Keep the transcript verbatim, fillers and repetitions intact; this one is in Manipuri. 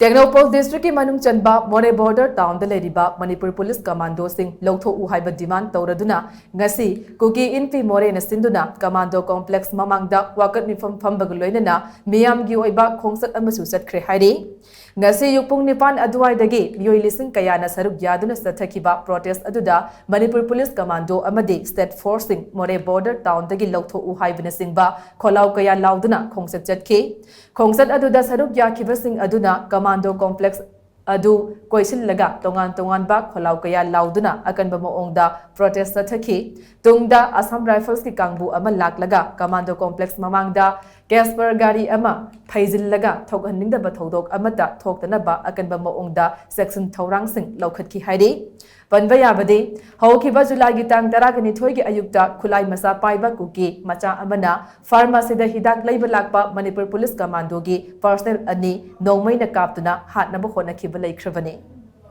ꯇꯦꯡꯅꯧꯄꯜ ꯗꯤꯁꯇ꯭ꯔꯤꯛꯀꯤ ꯃꯅꯨꯡ ꯆꯟꯕ ꯃꯣꯔꯦ ꯕꯣꯔꯗꯔ ꯇꯥꯎꯟꯗ ꯂꯩꯔꯤꯕ ꯃꯅꯤꯄꯨꯔ ꯄꯨꯂꯤꯁ ꯀꯃꯥꯟꯗꯣꯁꯤꯡ ꯂꯧꯊꯣꯛꯎ ꯍꯥꯏꯕ ꯗꯤꯃꯥꯟ ꯇꯧꯔꯗꯨꯅ ꯉꯁꯤ ꯀꯨꯀꯤ ꯏꯟꯐꯤ ꯃꯣꯔꯦꯅ ꯁꯤꯟꯗꯨꯅ ꯀꯃꯥꯟꯗꯣ ꯀꯣꯝꯄ꯭ꯂꯦꯛꯁ ꯃꯃꯥꯡꯗ ꯋꯥꯀꯠ ꯃꯤꯐꯝ ꯐꯝꯕꯒ ꯂꯣꯏꯅꯅ ꯃꯤꯌꯥꯝꯒꯤ ꯑꯣꯏꯕ ꯈꯣꯡꯆꯠ ꯑꯃꯁꯨ ꯆꯠꯈ꯭ꯔꯦ ꯍꯥꯏꯔꯤ꯫ ꯉꯁꯤ ꯑꯌꯨꯛ ꯄꯨꯡ ꯅꯤꯄꯥꯟ ꯑꯗꯨꯋꯥꯏꯗꯒꯤ ꯃꯤꯑꯣꯏ ꯂꯤꯁꯤꯡ ꯀꯌꯥꯅ ꯁꯔꯨꯛ ꯌꯥꯗꯨꯅ ꯆꯠꯊꯈꯤꯕ ꯄ꯭ꯔꯣꯇꯦꯁ ꯑꯗꯨꯗ ꯃꯅꯤꯄꯨꯔ ꯄꯨꯂꯤꯁ ꯀꯃꯥꯟꯗꯣ ꯑꯃꯗꯤ ꯁ꯭ꯇꯦꯠ ꯐꯣꯔꯁꯁꯤꯡ ꯃꯣꯔꯦ ꯕꯣꯔꯗꯔ ꯇꯥꯎꯟꯗꯒꯤ ꯂꯧꯊꯣꯛꯎ ꯍꯥꯏꯕꯅꯆꯤꯡꯕ ꯈꯣꯜꯂꯥꯎ ꯀꯌꯥ ꯂꯥꯎꯗꯨꯅ ꯈꯣꯡꯆꯠ ꯆꯠꯈꯤ꯫ ꯈꯣꯡꯆꯠ ꯑꯗꯨꯗ ꯁꯔꯨꯛ ꯌꯥꯈꯤꯕꯁꯤꯡ ꯑꯗꯨꯅ ꯀꯃꯥꯟꯗꯣ ꯀꯣꯝꯄ꯭ꯂꯦꯛꯁ ꯑꯗꯨ ꯀꯣꯏꯁꯤꯜꯂꯒ ꯇꯣꯉꯥꯟ ꯇꯣꯉꯥꯟꯕ ꯈꯣꯜꯂꯥꯎ ꯀꯌꯥ ꯂꯥꯎꯗꯨꯅ ꯑꯀꯟꯕ ꯃꯑꯣꯡꯗ ꯄ꯭ꯔꯣꯇꯦꯁ ꯆꯠꯊꯈꯤ꯫ ꯇꯨꯡꯗ ꯑꯁꯥꯝ ꯔꯥꯏꯐꯜꯁꯀꯤ ꯀꯥꯡꯕꯨ ꯑꯃ ꯂꯥꯛꯂꯒ ꯀꯃꯥꯟꯗꯣ ꯀꯣꯝꯄ꯭ꯂꯦꯛꯁ ꯃꯃꯥꯡꯗ ꯀꯦꯁꯄꯔ ꯒꯥꯔꯤ ꯑꯃ ꯐꯩꯖꯤꯜꯂꯒ ꯊꯣꯛꯍꯟꯅꯤꯡꯗꯕ ꯊꯧꯗꯣꯛ ꯑꯃꯠꯇ ꯊꯣꯛꯇꯅꯕ ꯑꯀꯟꯕ ꯃꯑꯣꯡꯗ ꯆꯦꯛꯁꯤꯟ ꯊꯧꯔꯥꯡꯁꯤꯡ ꯂꯧꯈꯠꯈꯤ ꯍꯥꯏꯔꯤ꯫ ꯄꯟꯕ ꯌꯥꯕꯗꯤ, ꯍꯧꯈꯤꯕ ꯖꯨꯂꯥꯏꯒꯤ ꯇꯥꯡ ꯇꯔꯥꯒ ꯅꯤꯊꯣꯏꯒꯤ ꯑꯌꯨꯛꯇ ꯈꯨꯠꯂꯥꯏ ꯃꯆꯥ ꯄꯥꯏꯕ ꯀꯨꯀꯤ ꯃꯆꯥ ꯑꯃꯅ ꯐꯥꯔꯃꯥꯁꯤꯗ ꯍꯤꯗꯥꯛ ꯂꯩꯕ ꯂꯥꯛꯄ ꯃꯅꯤꯄꯨꯔ ꯄꯨꯂꯤꯁ ꯀꯃꯥꯟꯗꯣꯒꯤ ꯄꯔꯁꯅꯦꯜ ꯑꯅꯤ ꯅꯣꯡꯃꯩꯅ ꯀꯥꯞꯇꯨꯅ ꯍꯥꯠꯅꯕ ꯍꯣꯠꯅꯈꯤꯕ ꯂꯩꯈ꯭ꯔꯕꯅꯤ꯫